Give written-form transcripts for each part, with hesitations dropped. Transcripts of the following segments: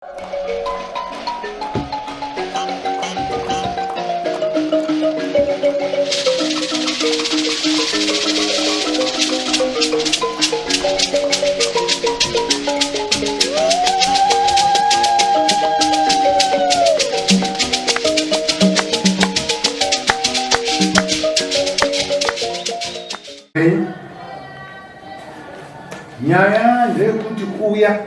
Nyaya ndeyekuti kuuya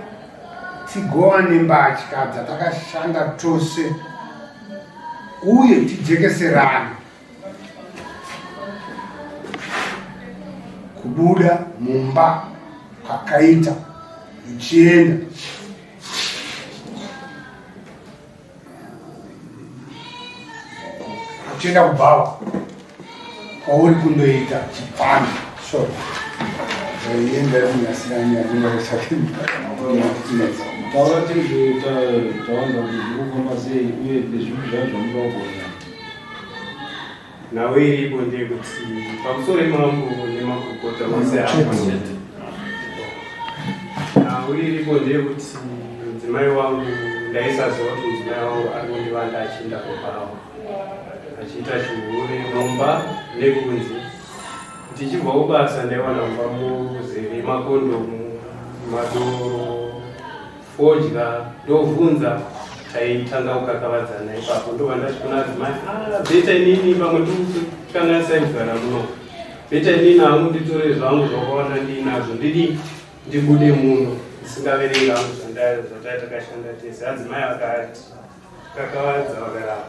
tigowane mbatya dzatakashanda tose uye tijekeserane kubuda mumba kwakaita uchienda uchienda kubhawa kwauri kundoita chipfambi so taura tizvo tawanza kuti zviri kufamba sei uye ndezvipi zvacho zvamunoda kuona. Nhau iripo ndeyekuti pamusoro mambo nemakurukota vose ava. Nhau iripo ndeyekuti mudzimai wangu ndaisaziva kuti mudzimai wangu ari kundivanda achienda kubhawa achiita chihure mumba nekunze. Ndichibva kubasa ndaiwana mumba muzere makondomu, madoro, fodya ndovhunza taitanga kukakavadzana ipapo ndobva ndati kuna adzimai ah, beta inini pamwe tikukanganisai kugara muno beta inini hangu nditore zvangu zvakawanda ndiinazvo ndidi ndibude muno ndisingaverengi hangu zvatai takashanda tese adzimai akati kakavadza vakaramba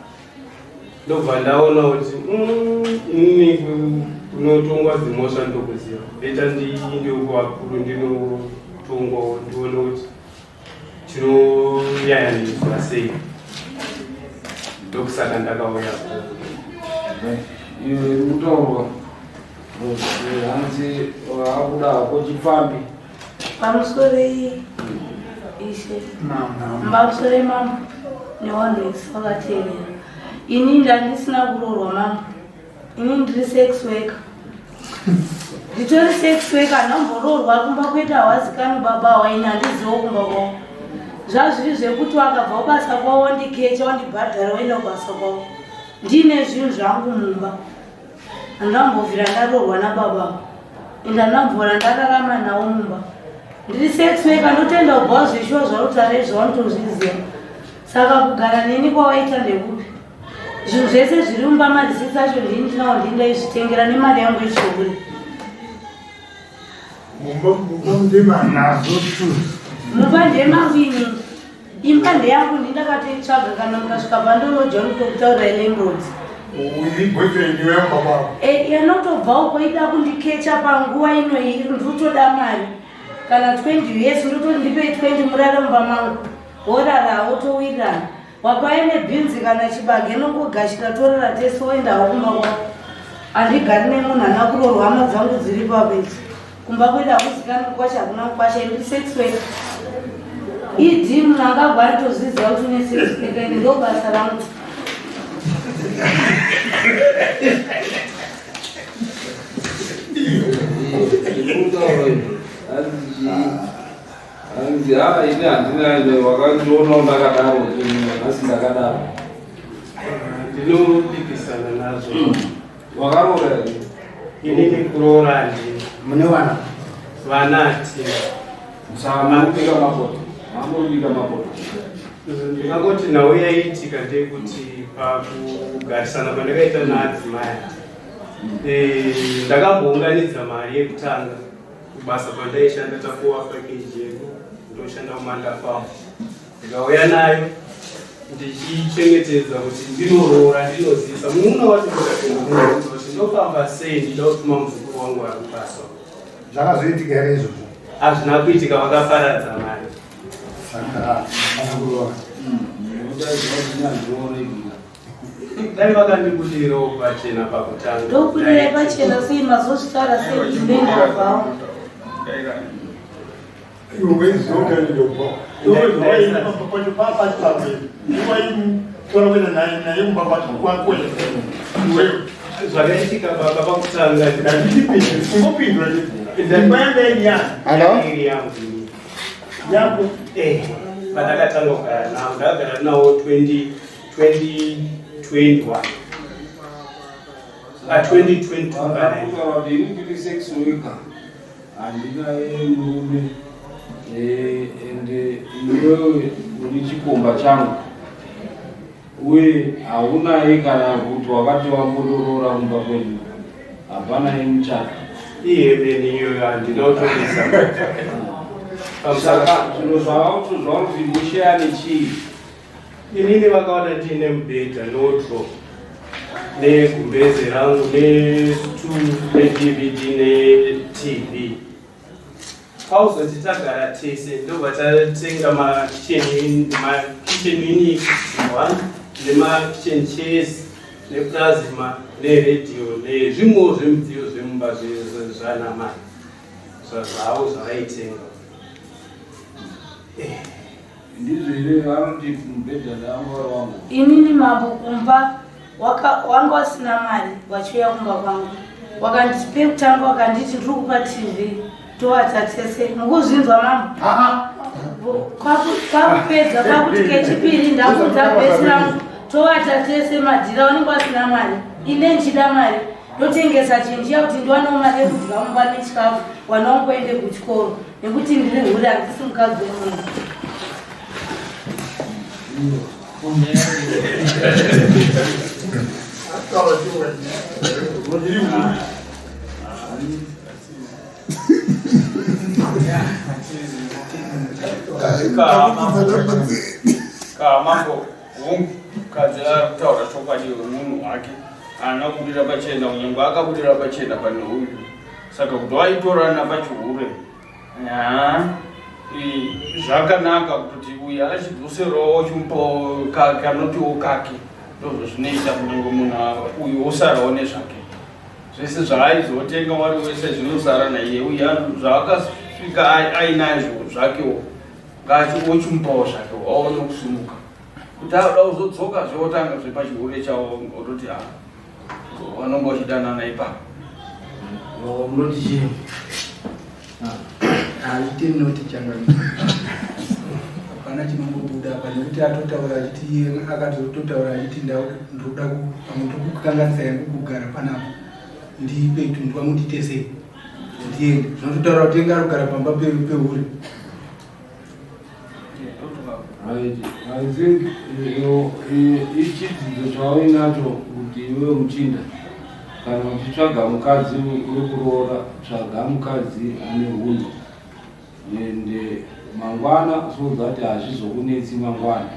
ndobva ndaona kuti inini kunotongwa dzimhosva ndokuziva beta ndiinde uko vakuru ndinotongwawo ndione kuti tinoyayaniswa sei ndokusaka ndakauya iyo iri kutaurwa hanzi wakuda hako chipfambi. Pamusorei ishe. Pamusorei mambo nevanhu vese vakateerera. Ini ndandisina kuroorwa mambo. Ini ndiri sex worker. Nditori sex worker handamboroorwa kumba kwedu hawazikanwi baba waini handiziwo kumba kwavo. Zvazviri zvekuti wakabva kubasa kwavo wondikecha wondibhadhara woenda kubasa kwavo. Ndine zvinhu zvangu mumba. Handambobvira ndaroorwa nababa ende handambobvira ndararama nawo mumba. Ndiri sex worker ndotenda kubva zveshuwa zvautare izvo vanotozviziva. Saka kugara neni kwawaita ndekupi? Zvinhu zvese zviri mumba marisitsi acho ndini ndinawo ndini ndaizvitengera nemari yangu yechihure. Mumba mumba ndemanazo tu. Mumba ndemangu inini. Imba ndeyangu ndini ndakatoitsvaga kana mukasvika pandoroja unotokutaurirai landlords. Uyi boyfriend yemba kwako. Eh, yanotobva uko ida kundikecha panguva ino iyi ndinotoda mari. Kana 20 years ndototi ndipei 20 murare mumba mangu. Worara wotowirirana. Wakauya nebhinzi kana chibage nongogashira torara tese woendawo kumba kwako. Handigari nemunhu ana kuroorwa hama dzangu dziri ipapo idzi. Kumba kwedu hakuzikanwi mukwasha hakuna mukwasha iri sex work. ED Mnangagwa anotozviziva kuti une sex work ende ndo basa rangu. Hanzi ha ini handina ine wakandionawo ndakadaro ini nhasi ndakadaro. Ndinopikisana nazvo. Wakaroora here? Inini kuroora handina. Mune vana? Vana hatina. Saka murikubika mapoto. Mamurikubika mapoto. Ndingangoti nhau yaiitika ndeyekuti pakugarisana kwandakaita naadzimai eh, ndakambounganidza mari yekutanga kubasa kwandaishanda tapuwa package yedu ndoshanda kumanda farm ndikauya nayo ndichichengetedza kuti ndinoroora ndinozivisa munoona wacho kuti ndofamba sei ndida kutuma muzukuru wangu ari kubasa. Zvakazoitika here izvozvo? Hazvina kuitika, vakaparadza mari. Saka hapana kuroora. Dai vakandibudirawo pachena pakutanga. Ndokudirai pachena sei mazozvitaura sei kuti ndoenda kubvawo. Zvakaitika baba pakutanga. Hello? Iri yangu. Yako. Eh. Pandakatanga kugara navo, ndakagara navo 2021, 2022. Kutaura kuti ini ndiri sex worker, handina murume, ende iwewe uri chikomba changu, uye haunaye kana kuti wakati wambondoroora kumba kwenyu, hapana yemuchato. Ihemeni iyoyo, handina kutomisa. Saka zvinhu zvauti zvauri mushiya nechii? Inini vakaona ndiine mubhedha newardrobe negumbeze rangu nestool neDVD neTV. Pauzoti tagara tese, ndobva tatenga makitchen unit one nemakitchen chairs neplasma neredhiyo nezvimwewo zvemidziyo zvemumba zvanamai zvavo zvavaitenga. Ndizvo here? Vanoti mubhedha ndaanga uri wangu. Inini mambo, kumba wanga wasina mari. Wachiuya kumba kwangu, wakanditi pekutanga wakanditi, "Ndiri kupa TV, tovata tese." Mukuzvinzwa, mambo? Kwakupedza kwakuti kechipiri, "Ndakudza bhesi rangu, tovata tese." Madhira vanenge vasina mari, ine nchida mari, ndotengesa chinjiya kuti ndiwanewo mari yekudya mumba nechikafu, wana wangu aende kuchikoro, nekuti ndiri hure, handisi mukadzi wemunhu. Kamambo, hongu, mukadzi ari kutaura chokwadi wemunhu wake, haana kubudira pachena, kunyange akabudira pachena pane uyu. Saka kuti waitorana pachihure, ha, zvakanaka kutoti uyu achidzoserawo, chimupawo kanotiwo kake. Ndozvo zvinoita kunyange munhu uyu osarawo nezvake zvese zvaaizotenga wari wese zvinosara naiye uyu. Zvaakasvika ainazvo zvakewo, ochimupawo zvake, aone kusumuka kuti ada kuzodzoka zveotanga zvepachihure chavo, ototi ha, vanonge vachidanana ipapo. Munoti chii? Haite noti changamire, hapana chinombobuda apa, nekuti atotaura achiti iye akatototaura achiti, "Ndoda pamwe tokukanganisa yangu kugara panapa, ndipe tundu wangu ndiite sei, ndiende." Zvinototaura kuti enge ari kugara pamba pehure. Right. I think ichidzidzo chauinacho kuti iwe muchinda, kana uchitsvaga mukadzi wekuroora, tsvaga mukadzi ane hunhu, ende mangwana so that hazvizokunetsi mangwana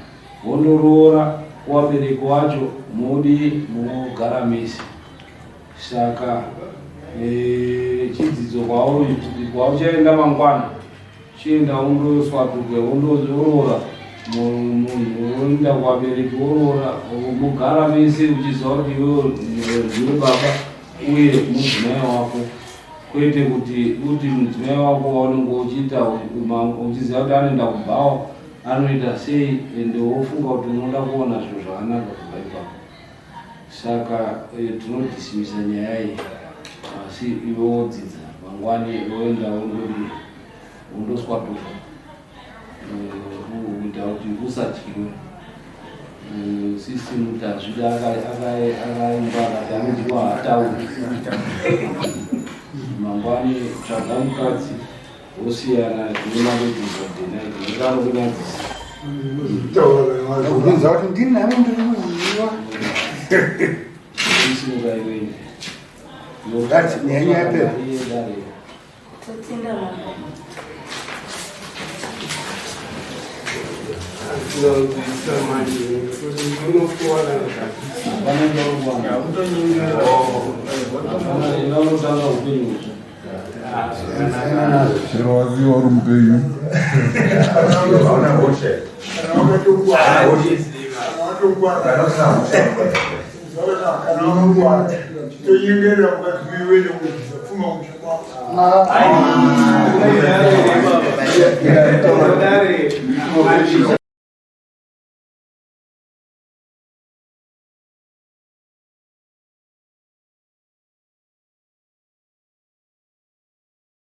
wondoroora kuvabereki wacho, modi mogara mese. Saka chidzidzo kwauri kuti kwauchaenda mangwana, chienda undoswatuke, wondoroora munhu, woenda kuvabereki, woroora, mugara mese uchiziva kuti iwewe ndiwe baba uye mudzimai wako, kwete kuti mudzimai wako waunenge uchiita uchiziva kuti anoenda kubhawa, anoita sei, ende wofunga kuti unoda kuona zviro zvakanaka kubva ipapo. Saka tinodhisimisa nyaya iyi, asi iwe wodzidza mangwani woenda wondodi wondoswatuka kuita kuti usadyiwe. System kuti hazvida, akaimba akati anodyiwa haatauri. Mangwani tsvaga mukadzi wosiyana nemaladies of the night, nekuti anokunyadzisa. Kubvunza kuti ndini nani, ndiri kuziva. Isimuka iwewe. Ngati nyanya yapera. Totenda mambo. Tinonzwisa manje kuti unokuwana. Hapana chaurikuwana. Hapana, enda unotanga upenyu hutsva. Chero waziva uri mupenyu. Hauna hosha. Kana wakatongwara, kana watongwara, kana wakangwara, tonyengerera mukadzi uyu uende kubvisa pfuma musha kwako. Dare.